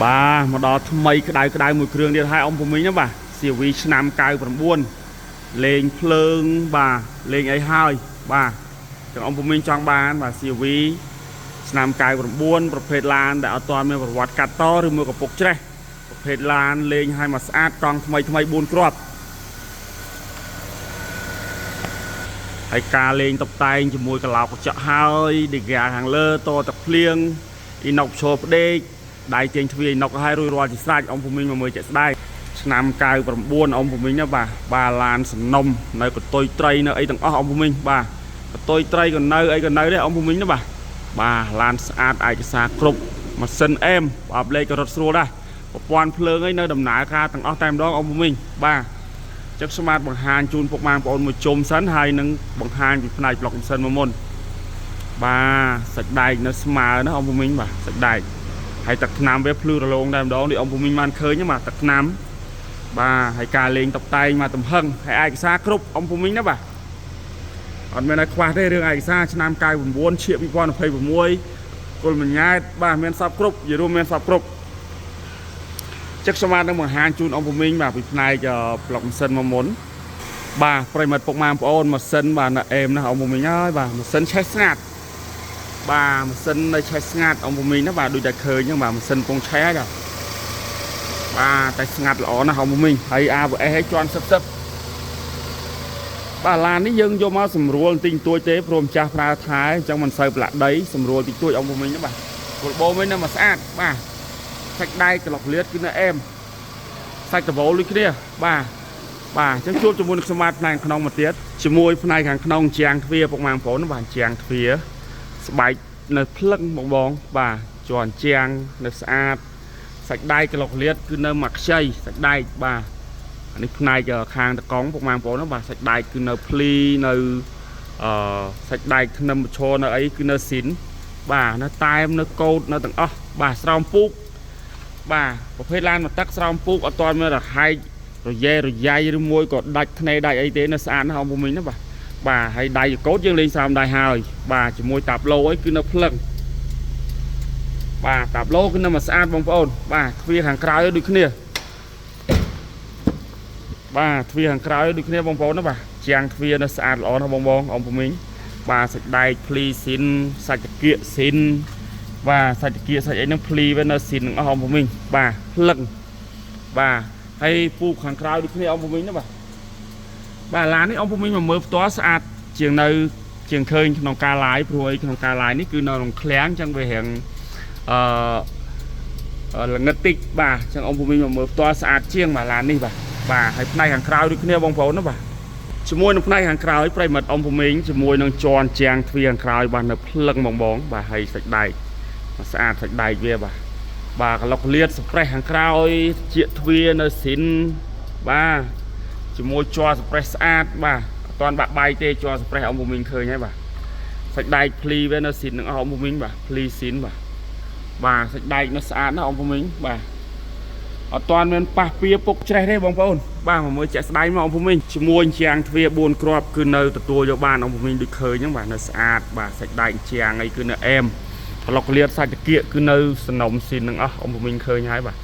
បាទមកដល់ថ្មីក្តៅក្តៅមួយគ្រឿងទៀតហើយអ៊ំពមីងណាបាទ CRV ឆ្នាំ99លេងភ្លើងបាទលេងអីហើយបាទចឹងអ៊ំពមីងចង់បានបាទ CRV ឆ្នាំ99ប្រភេទឡានដែលអត់ទាន់មានប្រវត្តិកាត់តឬមួយកពុកច្រេះប្រភេទឡានលេងឲ្យមកស្អាតកង់ថ្មីថ្មី4គ្រាប់ហើយការលេងតុបតែងជាមួយកឡោកកញ្ចក់ហើយឌីហ្គាខាងលើតទឹកភ្លៀងអ៊ីណុកឈរផ្ដេកដៃទាញទ្វារអ៊ីណុកឲ្យរួចរាល់ជាស្រេចអ៊ំភូមិញមកមើលជាក់ស្ដែងឆ្នាំ99អ៊ំភូមិញណាបាទបាទឡានសំណុំនៅកតុយត្រីនៅអីទាំងអស់អ៊ំភូមិញបាទកតុយត្រីក៏នៅអីក៏នៅដែរអ៊ំភូមិញណាបាទបាទឡានស្អាតឯកសារគ្រប់ម៉ាស៊ីនអេមប្រអប់លេខក៏រត់ស្រួលដែរប្រព័ន្ធភ្លើងអីនៅដំណើរការទាំងអស់តែម្ដងអ៊ំភូមិញបាទ ចឹងស្មាតបង្ហាញជូនពុកម៉ែបងប្អូនមួយជុំសិនហើយនឹងបង្ហាញពីផ្នែកប្លុកម៉ាស៊ីនមកមុនបាទសាច់ដែកនៅស្មើណាអង្គភូមិញបាទសាច់ដែកហើយទឹកថ្នាំវាភ្លឺរលោងតែម្ដងដូចអង្គភូមិញបានឃើញហ្នឹងបាទទឹកថ្នាំបាទហើយការលេងតុបតែងមកទំហឹងហើយឯកសារគ្រប់អង្គភូមិញណាបាទអត់មានឲ្យខ្វះទេរឿងឯកសារឆ្នាំ99ឈៀក2026គុលមញ៉ែតបាទមានសពគ្រប់និយាយរួមមានសពគ្រប់ចឹកស្មាតនឹងបង្ហាញជូនអង្គភូមិញបាទពីផ្នែកប្លុកម៉ាស៊ីនមកមុន បាទប្រិយមិត្តពុកម៉ែបងប្អូនម៉ាស៊ីនបាទនៅអេមណាស់អង្គភូមិញហើយបាទម៉ាស៊ីនឆេះស្ងាត់បាទម៉ាស៊ីននៅឆេះស្ងាត់អង្គភូមិញណាបាទដូចតែឃើញហ្នឹងបាទម៉ាស៊ីនកំពុងឆេះហើយបាទតែស្ងាត់ល្អណាស់អង្គភូមិញហើយ ABS ឲ្យជន់សឹបសឹបបាទឡាននេះយើងយកមកសម្រួលបន្តិចបន្តួចទេព្រោះម្ចាស់ប្រើថែអញ្ចឹងមិនសូវប្រឡាក់ដីសម្រួលតិចតួចអង្គភូមិញណាបាទគល់បោវិញនៅមកស្អាតបាទសាច់ដែកក្លុកលៀតគឺនៅអេមសាច់ដបូលដូចគ្នាបាទ បាទអញ្ចឹងជួបជាមួយនឹងខ្ញុំបាទផ្នែកក្នុងមកទៀតជាមួយផ្នែកខាងក្នុងជាងទ្វារពុកម៉ែបងប្អូនបាទជាងទ្វារស្បែកនៅភ្លឹងបងបងបាទជាន់ជាងនៅស្អាតសាច់ដែកក្លុកលៀតគឺនៅមួយខ្ចីសាច់ដែកបាទអានេះផ្នែកខាងតកង់ពុកម៉ែបងប្អូនបាទសាច់ដែកគឺនៅភ្លីនៅអឺសាច់ដែកធ្នឹមប្រឈរនៅអីគឺនៅស៊ីនបាទនៅតែមនៅកោតនៅទាំងអស់បាទស្រោមពូកបាទប្រភេទឡានមកទឹកស្រោមពូកអត់ទាន់មានរហែករយែរយ៉ៃឬមួយក៏ដាច់ធ្នេដាច់អីទេនៅស្អាតណាស់អង្គភូមិញណាបាទបាទហើយដៃកោតយើងលេងស្រោមដៃហើយបាទជាមួយតាប្លូអីគឺនៅភ្លឹងបាទតាប្លូគឺនៅមកស្អាតបងប្អូនបាទទ្វារខាងក្រៅដូចគ្នាបាទទ្វារខាងក្រៅដូចគ្នាបងប្អូនណាបាទជាងទ្វារនៅស្អាតល្អណាស់បងបងអង្គភូមិញបាទសាច់ដែកភ្លីស៊ីនសាច់តាគៀកស៊ីនបាទសាច់តាគៀកសាច់អីហ្នឹងភ្លីវានៅស៊ីនទាំងអស់អង្គភូមិញបាទភ្លឹងបាទហើយពូកខាងក្រៅដូចគ្នាអង្គភូមិញណាបាទបាទឡាននេះអង្គភូមិញមកមើលផ្ទាល់ស្អាតជាងនៅជាងឃើញក្នុងការ live ព្រោះអីក្នុងការ live នេះគឺនៅក្នុងឃ្លាំងអញ្ចឹងវារៀងអឺល្ងិតតិចបាទអញ្ចឹងអង្គភូមិញមកមើលផ្ទាល់ស្អាតជាងបាទឡាននេះបាទបាទហើយផ្នែកខាងក្រៅដូចគ្នាបងប្អូនណាបាទជាមួយនឹងផ្នែកខាងក្រោយប្រិយមិត្តអង្គភូមិញជាមួយនឹងជន់ជាងទ្វារខាងក្រោយបាទនៅភ្លឹងបងបងបាទហើយសាច់ដែកស្អាតសាច់ដែកវាបាទបាទក្លុកលៀតស្ប្រេះខាងក្រោយជាទ្វារនៅស៊ីនបាទជាមួយជ័រស្ប្រេះស្អាតបាទអត់ទាន់បាក់បែកទេជ័រស្ប្រេះអង្គភូមិញឃើញហើយបាទសាច់ដែកភ្លីវានៅស៊ីននឹងអស់អង្គភូមិញបាទភ្លីស៊ីនបាទបាទសាច់ដែកនៅស្អាតណាស់អង្គភូមិញបាទអត់ទាន់មានប៉ះពៀពុកច្រេះទេបងប្អូនបាទមកមើលជាក់ស្ដែងមកអង្គភូមិញជាមួយជាងទ្វារ4គ្រាប់គឺនៅទទួលយកបានអង្គភូមិញដូចឃើញហ្នឹងបាទនៅស្អាតបាទសាច់ដែកជាងអីគឺនៅអែមប្លុកលៀតសាច់តាគៀកគឺនៅសនំស៊ីននឹងអស់អង្គភូមិញឃើញហើយបាទ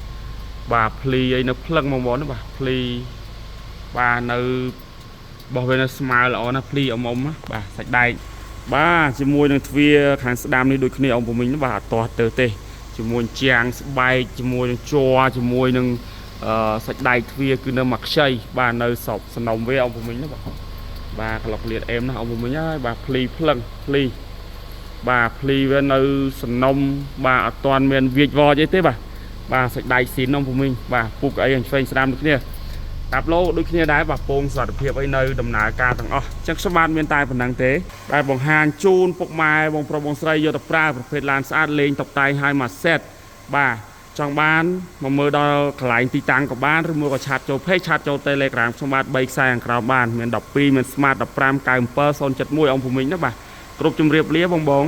បាទភ្លីអីនៅភ្លឹងបងប្អូនណាបាទភ្លីបាទនៅបោះវានៅស្មើល្អណាស់ភ្លីអមអមណាបាទសាច់ដែកបាទជាមួយនឹងទ្វារខាងស្ដាំនេះដូចគ្នាអង្គភូមិញណាបាទអត់ទាស់ទៅទេជាមួយជាងស្បែកជាមួយនឹងជ័រជាមួយនឹងអឺសាច់ដែកទ្វារគឺនៅមួយខ្ចីបាទនៅសពសំណុំវាអង្គភូមិញណាបាទបាទក្លុកលៀតអេមណាអង្គភូមិញហើយបាទភ្លីភ្លឹងភ្លីបាទភ្លីវានៅសំណុំបាទអត់ទាន់មានវាចវចអីទេបាទបាទសាច់ដែកស៊ីនអង្គភូមិញបាទពុកអីខាងឆ្វេងស្ដាំដូចគ្នាតាប្លូដូចគ្នាដែរបាទពងសុវត្ថិភាពអីនៅដំណើរការទាំងអស់អញ្ចឹងខ្ញុំបាទមានតែប៉ុណ្្នឹងទេដែលបង្ហាញជូនពុកម៉ែបងប្រុសបងស្រីយកទៅប្រើប្រភេទឡានស្អាតលេងតុបតែងឲ្យមួយសេតបាទចង់បានមកមើលដល់កន្លែងទីតាំងក៏បានឬមួយក៏chat ចូល page chat ចូល Telegram ខ្ញុំបាទ3ខ្សែខាងក្រោមបានមាន12មាន Smart 15 97 071អង្គភូមិញណាបាទគ្រប់ជម្រាបលាបងបង។